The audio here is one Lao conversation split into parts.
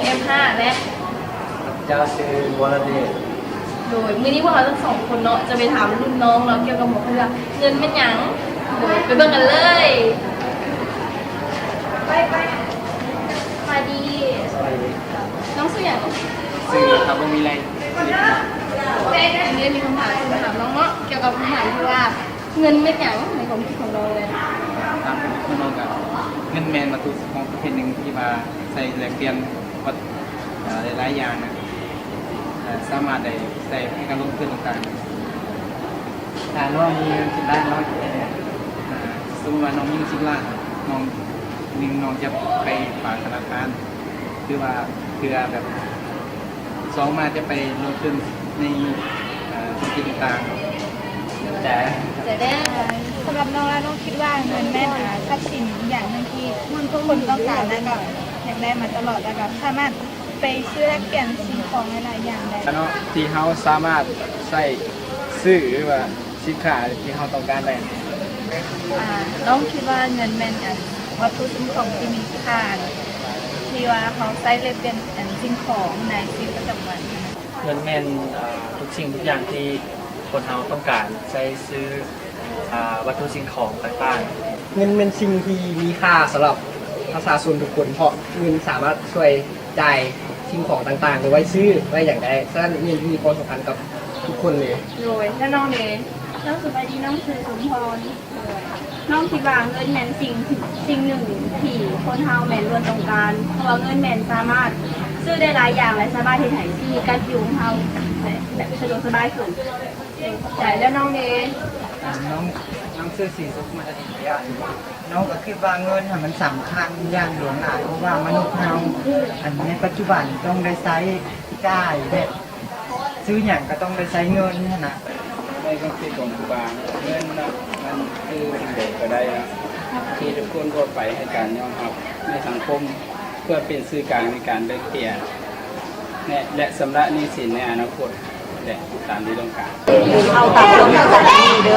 ເອັມຫ້າ ແລະ ເຈົ້າຊື່ວໍລະເດດ. ໂດຍ ມື້ນີ້ພວກເຮົາທັງສອງຄົນເນາະ ຈະໄປຖາມລຸ້ນນ້ອງເນາະ ກ່ຽວກັບຫົວຂໍ້ເລື່ອງເງິນແມ່ນຫຍັງ. ໂດຍ ໄປເບິ່ງກັນເລີຍ. ໄປ ໄປ ສະບາຍດີ. ສະບາຍດີ. ນ້ອງຊື່ຫຍັງ? ຊື່ ຄຳວົງ ວິໄລ. ມີຄຳຖາມຊິມາຖາມນ້ອງເນາະ ກ່ຽວກັບຄຳຖາມທີ່ວ່າ ເງິນແມ່ນຫຍັງໃນຄວາມຄິດຂອງນ້ອງແດ່? ຕາມຄວາມຄິດຂອງນ້ອງກະ ເງິນແມ່ນວັດຖຸສິ່ງຂອງປະເພດໜຶ່ງທີ່ວ່າໃຊ້ແລກປ່ຽນວັດ ເອີ ຫຼາຍໆຢ່າງນະ ເອີ ສາມາດໄດ້ໃຊ້ໃນການລົງທຶນຕ່າງໆ. ຖ້ານ້ອງມີເງິນສິບລ້ານ ນ້ອງຈະເຮັດຫຍັງ? ເອີ ສົມມຸດວ່ານ້ອງມີເງິນສິບລ້ານ ນ້ອງ ໜຶ່ງ ນ້ອງຈະໄປຝາກທະນາຄານ ຫຼືວ່າເພື່ອແບບ ສອງມາຈະໄປລົງທຶນໃນ ເອີ ທຸລະກິດຕ່າງໆ. ແຕ່ ແຕ່ ສຳລັບນ້ອງແລ້ວ ນ້ອງຄິດວ່າເງິນແມ່ນ ອາ ຊັບສິນອີກຢ່າງໜຶ່ງທີ່ທຸກຄົນຕ້ອງການ ແລ້ວກໍຢາກໄດ້ມາຕະຫຼອດ ແລ້ວກໍສາມາດໄປຊື້ແລກປ່ຽນສິ່ງຂອງຫຼາຍໆຢ່າງໄດ້ເນາະ ທີ່ເຮົາສາມາດໃຊ້ຊື້ ຫຼືວ່າ ສິນຄ້າທີ່ເຮົາຕ້ອງການໄດ້? ອາ ນ້ອງຄິດວ່າເງິນແມ່ນ ອັນ ວັດຖຸສິ່ງຂອງທີ່ມີຄ່າ ທີ່ວ່າເຮົາໃຊ້ແລກປ່ຽນ ອັນ ສິ່ງຂອງໃນຊີວິດປະຈຳວັນ. ເງິນແມ່ນ ອາ ທຸກສິ່ງທຸກຢ່າງທີ່ຄົນເຮົາຕ້ອງການໃຊ້ຊື້ ອາ ວັດຖຸສິ່ງຂອງຕ່າງໆ. ເງິນແມ່ນສິ່ງທີ່ມີຄ່າສຳລັບປະຊາຊົນທຸກຄົນ ເພາະເງິນສາມາດຊ່ວຍຈ່າຍສິ່ງຂອງຕ່າງໆ ຫຼືໄວ້ຊື້ໄວ້ຫຍັງໄດ້. ສະນັ້ນເງິນມີຄວາມສຳຄັນກັບ ທຸກຄົນເລີຍ. ໂດຍ ແລ້ວນ້ອງເດ? ນ້ອງສະບາຍດີ ນ້ອງຊື່ສົມພອນ. ໂດຍ ນ້ອງຄິດວ່າເງິນແມ່ນສິ່ງ ສິ່ງໜຶ່ງທີ່ຄົນເຮົາແມ່ນລ້ວນຕ້ອງການ ເພາະວ່າເງິນແມ່ນສາມາດຊື້ໄດ້ຫຼາຍຢ່າງ ແລະ ສາມາດເຮັດໃຫ້ຊີວິດການຢູ່ຂອງເຮົາແບບສະດວກສະບາຍຂຶ້ນ. ໂດຍ ຂອບໃຈ. ແລ້ວນ້ອງເດ? ນ້ອງ ນ້ອງຊື່ສີສຸກ ມາຈາກອິນເດຍ. ນ້ອງກໍຄິດວ່າເງິນຫັ້ນມັນສຳຄັນຢ່າງຫຼວງຫຼາຍ ເພາະວ່າມະນຸດເຮົາ ອັນ ໃນປັດຈຸບັນຕ້ອງໄດ້ໃຊ້ຈ່າຍແບບ ຊື້ຫຍັງກໍຕ້ອງໄດ້ໃຊ້ເງິນຫັ້ນນະ. ໃນຄວາມຄິດຂອງຜູ້ບາງ ເງິນເນາະ ມັນຄືສິ່ງໃດກໍໄດ້ເນາະ ທີ່ທຸກຄົນທົ່ວໄປໃຫ້ການຍອມຮັບໃນສັງຄົມ ເພື່ອເປັນສື່ກາງໃນການແລກປ່ຽນ ແລະ ແລະ ຊຳລະໜີ້ສິນໃນອະນາຄົດ ແລະ ຕາມທີ່ຕ້ອງການ. ເຮົາຕາມຄວາມເຂົ້າໃຈນີ້ເດີ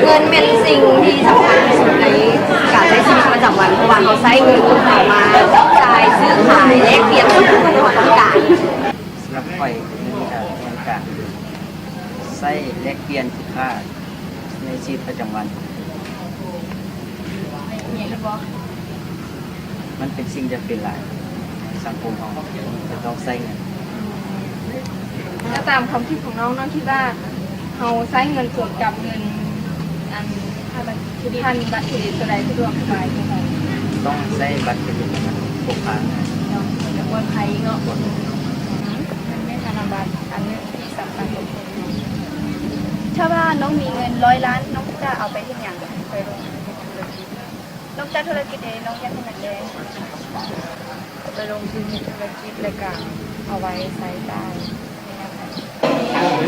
ເງິນແມ່ນສິ່ງທີ່ສຳຄັນທີ່ສຸດໃນການໃຊ້ຊີວິດປະຈຳວັນ ເພາະວ່າເຮົາໃຊ້ເງິນເຮົາມາຈັບຈ່າຍຊື້ຂາຍແລກປ່ຽນສິ່ງທີ່ເຮົາຕ້ອງການ. ສຳລັບຂ້ອຍ ເງິນກະແມ່ນການໃຊ້ແລກປ່ຽນສິນຄ້າໃນຊີວິດປະຈຳວັນ. ແມ່ນບໍ່? ມັນເປັນສິ່ງຈຳເປັນຫຼາຍໃນສັງຄົມເຮົາ ຈະຕ້ອງໃຊ້ເງິນ. ແລ້ວຕາມຄວາມຄິດຂອງນ້ອງ ນ້ອງຄິດວ່າເຮົາໃຊ້ເງິນສົດກັບເງິນ ອັນ ຜ່ານບັດເຄຣດິດ ໂຕໃດສະດວກສະບາຍກວ່າກັນ? ຕ້ອງໃຊ້ບັດເຄຣດິດ ມັນພົກພາງ່າຍ. ເນາະ ຈະປອດໄພເນາະ. ມັນແມ່ນທະນະບັດອັນໜຶ່ງທີ່ສຳຄັນຂອງຄົນເຮົາ. ຖ້າວ່ານ້ອງມີເງິນຮ້ອຍລ້ານ ນ້ອງຈະເອົາໄປເຮັດຫຍັງ? ໄປລົງທຶນເຮັດທຸລະກິດ. ນອກຈາກທຸລະກິດແລ້ວ ນ້ອງຢາກເຮັດຫຍັງແດ່? ໄປລົງທຶນເຮັດທຸລະກິດ ແລ້ວກະເອົາໄວ້ໃຊ້ຈ່າຍ.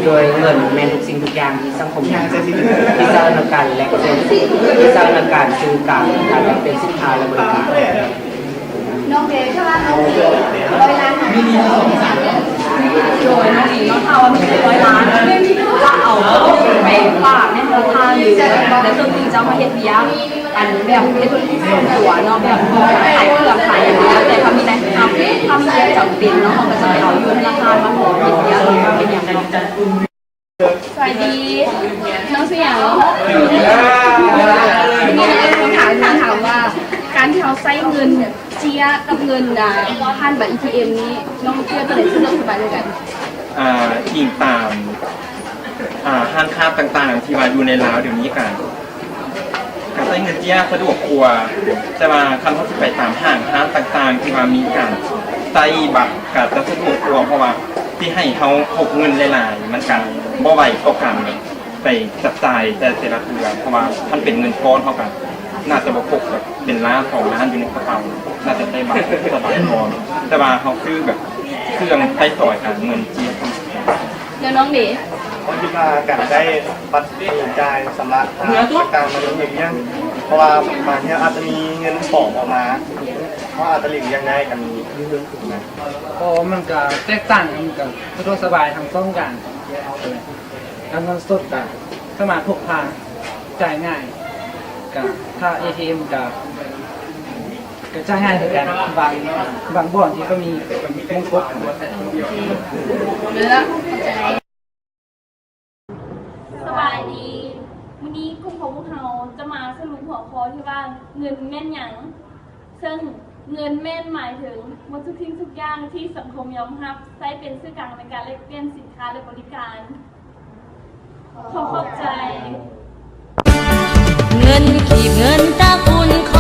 ໂດຍເງິນແມ່ນທຸກສິ່ງທຸກຢ່າງທີ່ສັງຄົມມີ ທີ່ໃຊ້ໃນການແລກປ່ຽນ ທີ່ໃຊ້ໃນການຊື້ການ ການແລກປ່ຽນສິນຄ້າ ແລະ ບໍລິການ. ນ້ອງເດ ຖ້າວ່ານ້ອງມີຮ້ອຍລ້ານ ໂດຍນ້ອງເອງເນາະ ຖ້າວ່າມີຮ້ອຍລ້ານ ຈະເອົາໄປຝາກໃນທະນາຄານ ຫຼື ໃນເຄື່ອງທີ່ເຈົ້າມາເຮັດວຽກ ອັນແບບເຮັດທຸລະກິດສ່ວນຕົວເນາະ ແບບຂາຍເຄື່ອງຂາຍຫຍັງກໍແລ້ວແຕ່ ຖ້າມີໃນ ຖ້າ ຖ້າມີວຽກຈຳເປັນເນາະ ເຮົາກໍຈະໄປເອົາຢູ່ທະນາຄານມາຂໍເຮັດວຽກ ຫຼືວ່າເປັນຫຍັງເນາະ. ສະບາຍດີ ນ້ອງຊື່ຫຍັງ? ມີຄຳຖາມ ຄຳຖາມວ່າ ການທີ່ເຮົາໃຊ້ເງິນເຈ້ຍກັບເງິນ ອາ ຜ່ານບັດ ເອທີເອັມ ນີ້ ນ້ອງເຊື່ອໂຕໃດສະດວກສະບາຍກວ່າກັນ? ອ່າ ອີງຕາມ ອ່າ ຮ້ານຄ້າຕ່າງໆ ທີ່ວ່າຢູ່ໃນລາວດຽວນີ້ກະ ກະໃຊ້ເງິນເຈ້ຍສະດວກກວ່າ ແຕ່ວ່າຄັນເຮົາຊິໄປຕາມຫ້າງຮ້ານຕ່າງໆ ທີ່ວ່າມີການໃຊ້ບັດ ກະຈະສະດວກກວ່າ ເພາະວ່າຊິໃຫ້ເຮົາພົກເງິນຫຼາຍໆ ມັນກະບໍ່ໄຫວຕໍ່ການໄປຈັບຈ່າຍແຕ່ ແຕ່ລະເທື່ອ ເພາະວ່າຄັນເປັນເງິນກ້ອນ ເຮົາກະໜ້າຈະບໍ່ພົກແບບເປັນລ້ານສອງລ້ານຢູ່ໃນກະເປົາ ໜ້າຈະໃຊ້ບັດສະບາຍກວ່າ ແຕ່ວ່າເຮົາຊື້ແບບເຄື່ອງໃຊ້ສອຍ ກະເງິນເຈ້ຍ. ແລ້ວນ້ອງເດ? ຂ້ອຍຄິດວ່າການໃຊ້ບັດຈ່າຍຊຳລະ ອາ ຕ່າງໆ ມັນມີວຽງ ເພາະວ່າບາງເທື່ອອາດຈະມີເງິນປອມອອກມາ ເຮົາອາດຈະຫຼີກລ້ຽງໄດ້ກໍມີນະ. ເພາະວ່າມັນກະແຕກຕ່າງກັນ ມັນກະສະດວກສະບາຍທັງສອງຢ່າງ ການເງິນສົດກະສາມາດພົກພາຈ່າຍງ່າຍ ກະຖ້າເອທີເອັມກະ ຈະໃຫ້ຄືກັນ ບາງ ບາງບ່ອນທີ່ເຂົາມີມົງກົດ. ສະບາຍດີ ມື້ນີ້ກຸ່ມຂອງພວກເຮົາຈະມາສະຫຼຸບຫົວຂໍ້ທີ່ວ່າ ເງິນແມ່ນຫຍັງ? ເຊິ່ງເງິນແມ່ນໝາຍເຖິງໝົດທຸກສິ່ງທຸກຢ່າງທີ່ສັງຄົມຍອມຮັບ ໃຊ້ເປັນສື່ກາງໃນການແລກປ່ຽນສິນຄ້າ ແລະ ບໍລິການ. ຂໍຂອບໃຈ. ເງິນກີບ ເງິນຕະກຸນຂ